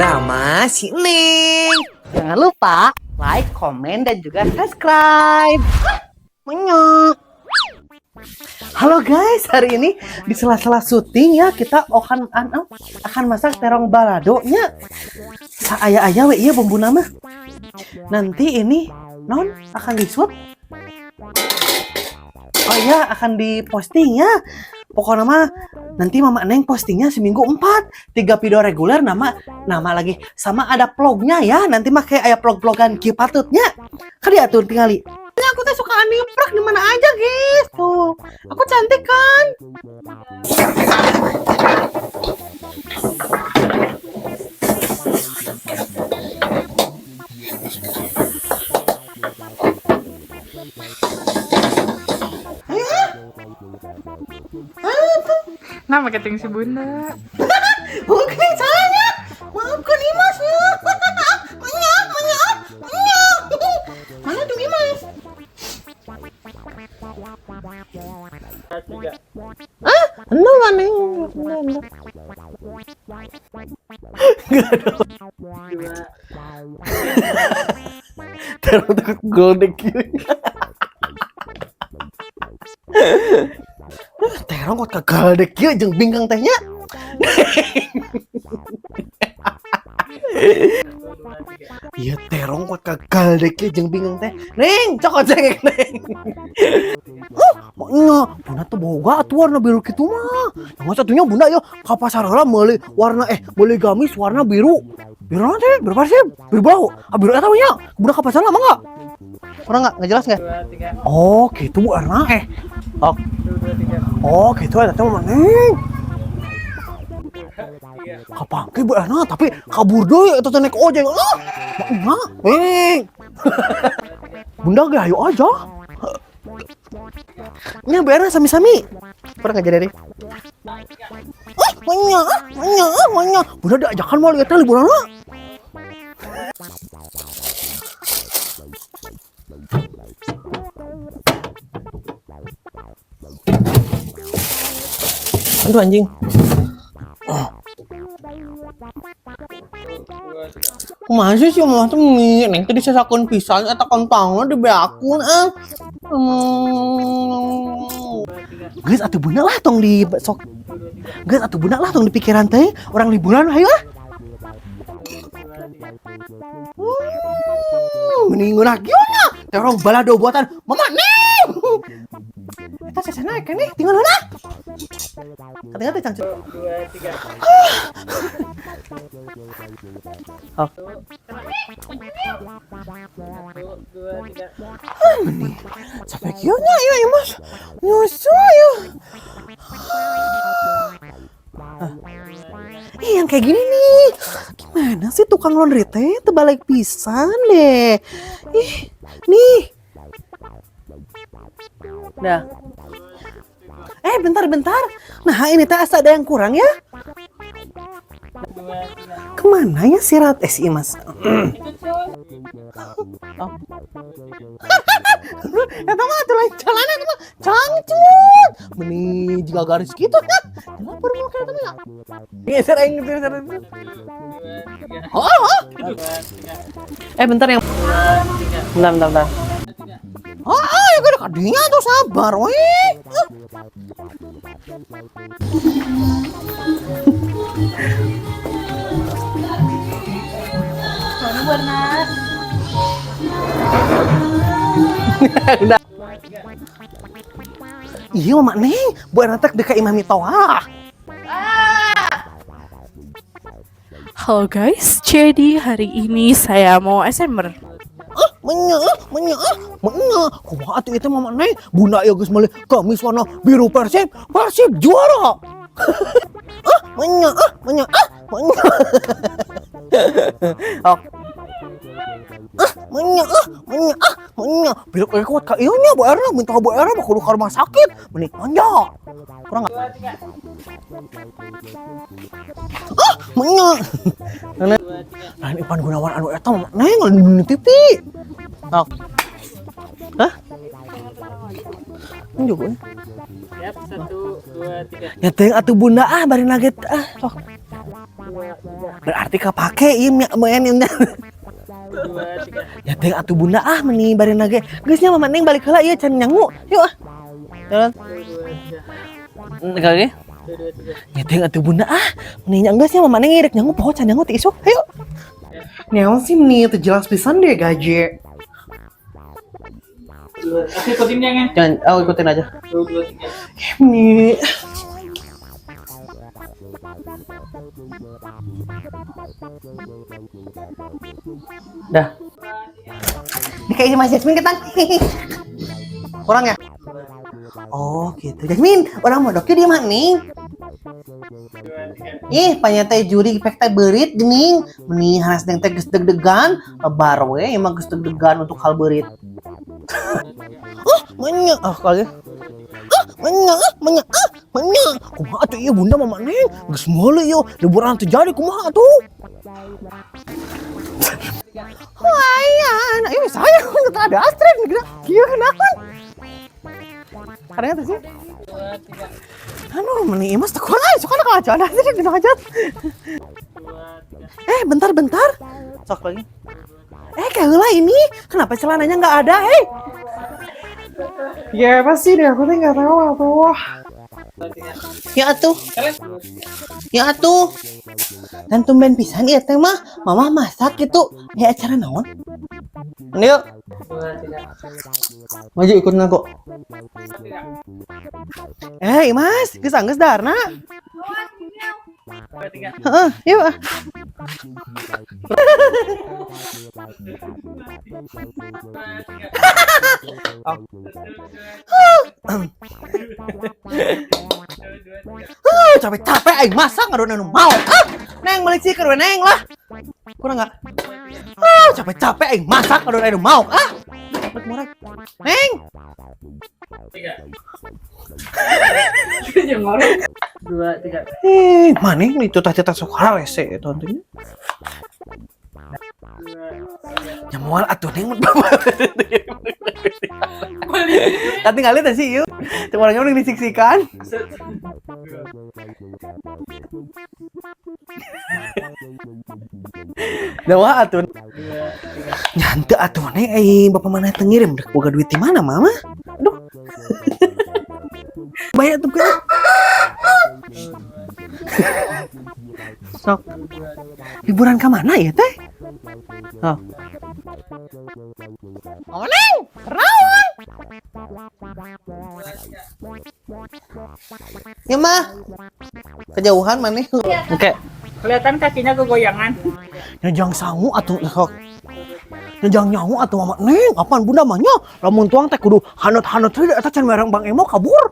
Drama si Neng. Jangan lupa like, komen, dan juga subscribe. Menyok. Halo guys, hari ini di sela-sela syuting ya kita akan masak terong balado nya. Saaya-aya we ieu bumbuna mah. Nanti ini non akan di-shoot. Oh iya, akan diposting ya. Pokoknya mah nanti Mama Neng postingnya seminggu 4, 3 video reguler, nama nama lagi sama ada vlognya ya. Nanti mah kayak aya vlog-vlogan kieu patutnya. Kan diatur tingali. Ya, aku tuh suka aniprak di mana aja, guys. Tuh, aku cantik kan? Nah, marketing si Bunda. Oke, salahnya. Maafkan Imas ya. Menyah, menyah, menyah. Mana tuh Imas? Ah, enggak mana? Enggak, Enggak ada. Terong takut golden kieu. Terong kok gagal deh kieu jeung bingkang tehnya. Iya terong kok gagal deh kieu jeung bingkang teh. Neng, cokot cengek neng. Oh, maknya bunda tuh boga atuh warna biru kitu mah. Yang satunya bunda ya ka pasar heula meuli warna meuli gamis warna biru. Biru naon teh? Biru Persib, biru bau. Ah biru eta nya. Bunda ka pasar lama enggak? Kurang enggak? Nggak jelas enggak? Oh, gitu Bu Erna eh. Oh. Oh, gitu eta teh mah neng. Kapangke Bu Erna tapi kabur deui eta teh naik ojek. Ah, maknya neng. Bunda ge ayo aja. Nya Bu Erna sami-sami. Kurang enggak jadi deh. Ah, manya, manya, manya. Bunda diajakan mau lihat liburan lah. Aduh anjing. Oh. Masih sih mah tuh nih, neng tadi sesakeun pisan eta kentangna dibeakun ah. Geus atuh bunda lah tong di sok. Geus atuh bunda lah tong di pikiran teh, orang liburan hayu ah. Mending ngeunah kieu nya. Terong balado buatan Mama Neng. Eta sesana keneh tinggal heula. Katanya teh cangcut. 2, 3. Oh. 1, 2, 3. Mending sampai kieu nya ieu Imas. Nyusu ieu. Ih, yang kayak gini nih. Gimana sih tukang laundry teh terbalik pisan deh. Ih, nih. Dah. Bentar, bentar. Nah, ini teh asa ada yang kurang ya. Kemana ya si Rat? Si Imas. Oh. Eta mah atuh lain jalan eta mah cangcut. Meni jiga garis gitu ya. Kenapa mau kayak eta mah? Geser aing geser. Oh, oh. Bentar yang. Bentar, bentar, bentar. Oh, oh, ya gede kadinya tuh sabar weh. Udah. Iya Mama Neng, Bu Erna teh deka Imah Mitoha. Halo guys, jadi hari ini saya mau ASMR. Ah, menyah, menyah, menyah. Kumaha atuh ieu teh Mama Neng? Bunda ieu geus meuli gamis warna biru Persib, Persib juara. Ah, menyah, ah, menyah, ah, menyah. Oh. Ah, menyah, ah, menyah, ah, menyah. Biru kayak kuat ka ieu nya Bu Erna, minta Bu Erna mah kudu ka rumah sakit. Mending manja. Kurang enggak? Ah, menyah. Lain Ipan Gunawan anu eta Mama Neng di TV. Oh. Hah? Ini juga. Siap, 1, 2, 3. Ya teh atuh bunda ah bari nugget ah sok. 2, Berarti kepake ieu main ini. Ya teh atuh Bunda, ah, meni bari nage. Geus nya, Mama Neng balik heula ieu can nyangu. Yuk ah. Jalan. Kali. Ya teh atuh Bunda, ah, meni nya geus nya, Mama Neng rek nyangu poho can nyangu ti isuk. Ayo. Naon sih nih, teu jelas pisan deh gaje. Aku ikutin jangan. Jangan, aku ikutin aja. 2, 2, 3. Nih. Dah. Ini kayaknya Mas Jasmine ketang. Kurang ya? Oh gitu. Jasmine, urang mau dokter di mana nih? Ih, panyata juri pek teh beurit geuning. Meni haras neng teh geus deg-degan, lebar we emang geus deg-degan untuk hal beurit. Ah, menya ah kali. Ah, menya, ah, menya, ah, menya. Kumaha atuh ieu Bunda, Mama Neng? Geus meuli ieu, liburan teu jadi, kumaha atuh? Lumayan. Ini saya ada Astrid gitu. Kieu kenapa? Kadangnya tuh sih. Aduh, meni imas teu kurang, suka kalau ada Astrid gitu aja. Eh, bentar bentar. Sok lagi. Eh, kayak ini, kenapa celananya nggak ada, hei? Ya pasti deh, aku tuh nggak tahu apa. Ya atuh. Ya atuh. Dan tumben pisan ieu teh mah, Mama masak gitu. Ya acara naon? Yuk. Maju ikutin aku. Eh, Imas, geus anggeus daharna. Heeh, yuk. Ah. Ah, capek-capek aing masak ngadon anu mau. Ah, Neng balik sih we Neng lah. Kurang nggak? Ah, capek-capek aing masak ngadon anu mau. Ah. Balik murah. Neng. 3. 2, 3. Eh, mana itu tah tah sok rese itu tentunya. Ya moal atuh Neng. Katingali teh sih ieu. Cuma orangnya udah disiksikan. Dawa atuh. Nyantai atuh Neng, eh bapak mana teu ngirim dek boga duit di mana Mama? Aduh. Bayar tuh kan. Sok. Liburan ke mana ya teh? Oh. Oh Neng, rawan. Ya mah. Kejauhan mana? Oke. Kelihatan kakinya kegoyangan. Nyajang sangu atuh sok. Nyajang nyangu atuh Mama Neng, apaan Bunda mah nya? Lamun tuang teh kudu hanut-hanut heula eta can mereng Bang Emo kabur.